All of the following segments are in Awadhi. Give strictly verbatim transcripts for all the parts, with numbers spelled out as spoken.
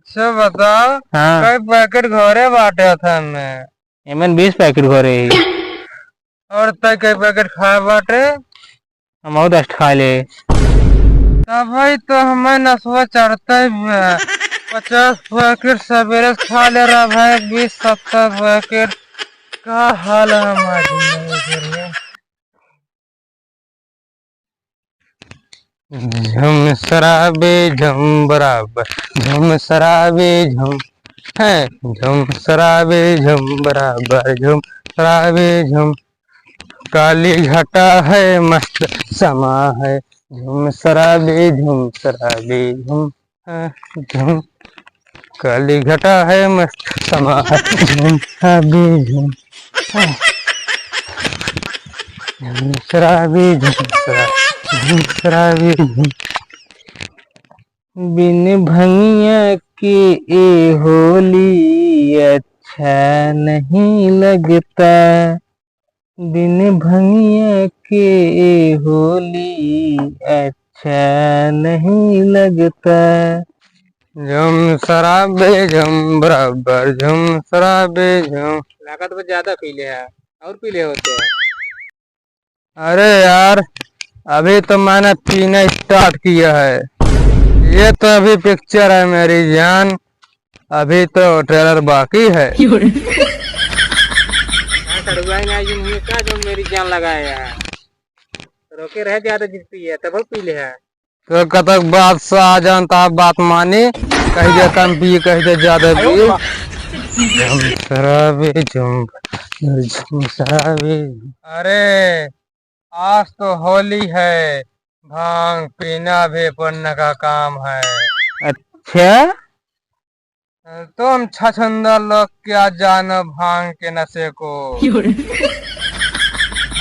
अच्छा बताओ, हाँ। कई पैकेट घरे बाटे हथन में? एमन बीस पैकेट घरे ही। और तय कई पैकेट खाए बाटे? हम और दस ठा खा ले। तब भाई तो हमें नसवा चढ़ते हुए पचास पैकेट सवेरे से खा ले रहा भाई, बीस सत्तर पैकेट। का हाल है हमारी घर में? झुम शराबे झुम बराबर, झुम शराबे झुम, है, झुम शराबे झुम बराबर, झुम शराबे झुम। काली घटा है मस्त समा है, झुम शराबे झुम शराबे झुम। हाँ, झुम। काली घटा है मस्त समा है, झुम शराबी झुम। हाँ। झुम शराबी झुम शराबी, झुम शराबी झुम। बिन भंगिया के ए होली अच्छा नहीं लगता। बिन भंगिया के ए होली अच्छा नहीं लगता। झुम शराबे झुम बराबर, झुम शराबे झुम। लागत बा ज्यादा पी ले है, और पी ले होते हैं। अरे यार, अभी तो मैंने पीना start किया है। ये तो अभी picture है मेरी जान, अभी तो trailer बाकी है। हाँ, सड़ुआई ना, ये मुँह का जो मेरी जान लगाया है। रोके रहे ज्यादा जिस पी है, तब पी ले है। तो कतक बादशाह आ जान, तो आप बात मानी, कह दे कम पी, कह दे ज्यादा पी। झुम शराबी झुम, झुम शराबी। अरे, आज तो होली है, भांग पीना भी पुण्य का काम है। अच्छा? तुम छछूंदर लोग क्या जानो भांग के नशे को। क्यों रे?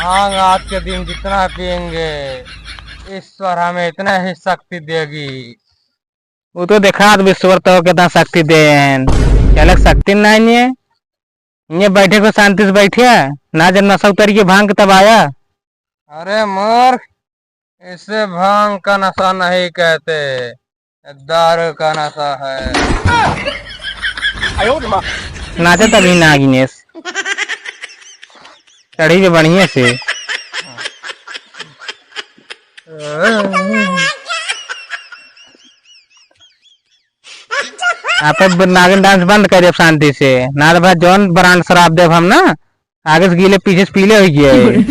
भांग आज के दिन जितना पिएंगे, ईश्वर हमें इतना ही शक्ति देगी। वो तो देखा, ईश्वर तो कितना शक्ति दे हैं। चलक शक्ति नहीं है। ये बैठे को शांति से बैठे, ना जब नशा उतर के भांग के तब आया। अरे मूर्ख, इसे भांग का नशा नहीं कहते, दारू का नशा है। नाचत अभी नागिनेश। चढ़ी के बढ़िया से। आप अब नागिन dance बंद कर देब शांति से, ना तो भाई जौन brand शराब देब हम ना, आगे से गीले पीछे से पीले हो गया है।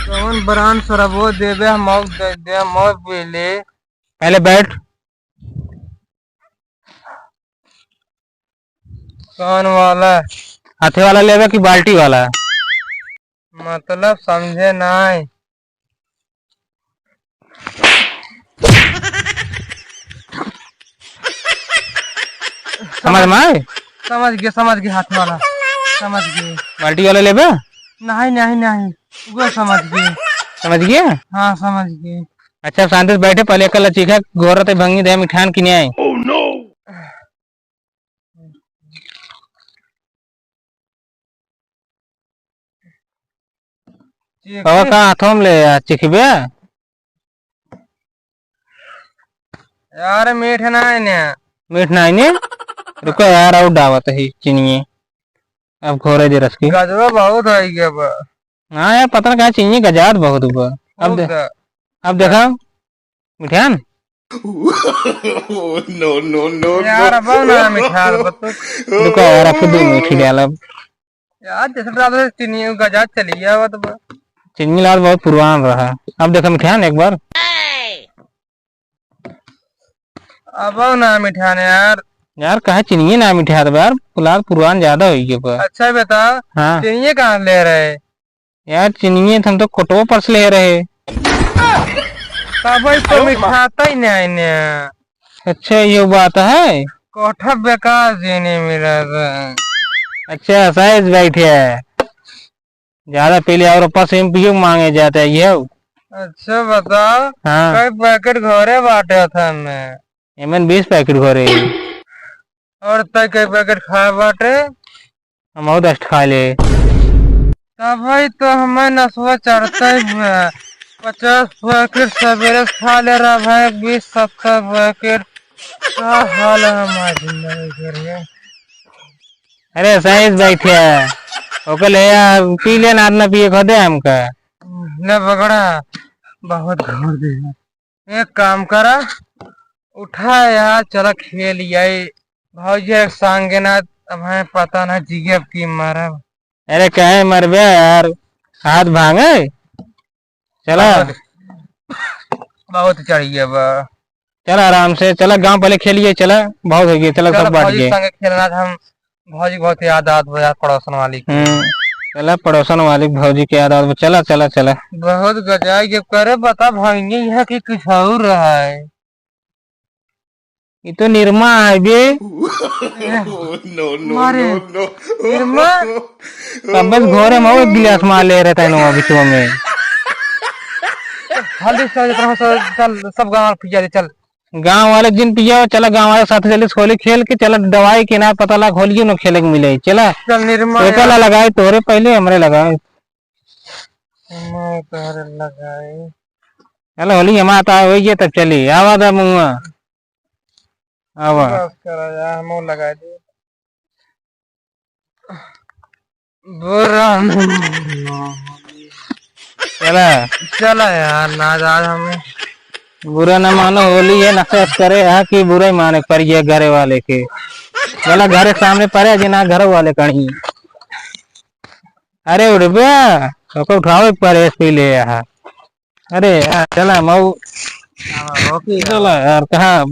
कौन brand शराब वो देबे, हम और दे दे, हम और पी ले। पहले बैठ। कौन वाला? हाथे वाला लेबे कि बाल्टी वाला? मतलब समझे नाय। समझ में आए? समझ गए, समझ गए, हाथ वाला। समझ गए। बाल्टी वाला लेबे? नहीं, नहीं, नहीं। वो समझ गए। समझ गए? हाँ, समझ गए। अच्छा, शांति से बैठे, पहले कल चीखा, घोर ते भंगी दे मिठान किने आई। Oh no! चिखी। का हाथों में ले आ, चिखबे? यार, मीठ ना है ने। मीठ ना है ने? रुको यार, और डावत ही चिनिये। अब घोरे दे रस की। गजवा बहुत है ये बा। हाँ यार, पता ना कहाँ चिनिये गजात बहुत बा। अब खूब दे-, दा-, अब देखा, मिठान? No, no, no, यार, no। अब ना मिठान बतू। रुको यार, आपको दो मीठी डालब। यार, जैसे तो आपने चीनी गजा चली गया, वो तो ब- चीनी लाल बहुत पुरान रहा। अब देखो मिठान एक बार। अब ना मिठान यार। यार, काहे चीनी ना मिठान बा यार, लाल पुरान ज्यादा हो गया बा। अच्छा बता, हाँ। चीनी कहाँ ले रहे? यार, चीनिये त हम तो कोटवा पर से ले रहे। तब ही तो मिठाता ही नहीं ने। अच्छा, ये बात है। कोठा बेकार चीनी मिला था। अच्छा, साइज बैठे है। ज्यादा पी ले और ऊपर से पियो मांगे जाते हैं ये। अच्छा, बताओ, हाँ। कई पैकेट घरे बाटे था में? एमन बीस पैकेट घरे है। और तय कई पैकेट खाए बाटे? हम और दस ठा खा ले। तब भाई तो हमें नसवा चढ़ते हुए पचास पैकेट सवेरे से खा ले रहा भाई, बीस सत्तर पैकेट। का हाल है हमार जिंदगी के रे? अरे सही से बैठे है। ओके ले आ, पी ले ना, ना पिए को दे हमका। ले बगड़ा, बहुत घोर दे है। एक काम करा, उठा यार, चला खेल आई। भौजी एक संगे ना, अब हमें पता ना जियब की मरब। अरे काहे मरबे यार, हाथ भांगे। चला। बहुत, बहुत चढ़िए बा। चला आराम से, चला गाँव पहले खेलिए, चला बहुत हो गया, चला चला सब बांट भौजी के। संगे खेलना था हम, भौजी बहुत याद आवत बा यार, पड़ोसन वाली के। हम्म, चला पड़ोसन वाली भौजी के याद आवत बा, चला, चला, चला। बहुत गजाई के करे, बता भाई, ये है कि कुछ और रहा है। ये तो निरमा है बे। No, no, मारे, no, no। निरमा? तब बस घोरे में वो गिलास मार ले रहता है ना बिचवा में। हल्दी से जितना हो सके, चल, सब गाँव पिया दे, चल। गाँव वाले जिन पिया, चला गाँव वाले के साथ जल्दी से होली खेल के, चला दवाई के ना पता लाग, होलियो न खेले के मिले, चला। चल निरमा तो यार। पहला लगाए तोरे, पहले हमरे लगाए। मैं तोरे लगाए। चला होली हमारा तो हो गया, तब चली, आवा दा मुआ। आवा। बस करा यार, हम लगाए दे। बुरा न मानो। चला। चला यार, ना आज हमें। बुरा ना मानो, होली है, नशा करे है कि बुरा ही माने पड़ गया घरे वाले के। चला घरे सामने पड़े, जे ना घर वाले कहीं। अरे उठबे, ओके उठावे पड़े, पी ले यहाँ। अरे यार, चला मऊ। हाँ, ओके। चला यार, कहाँ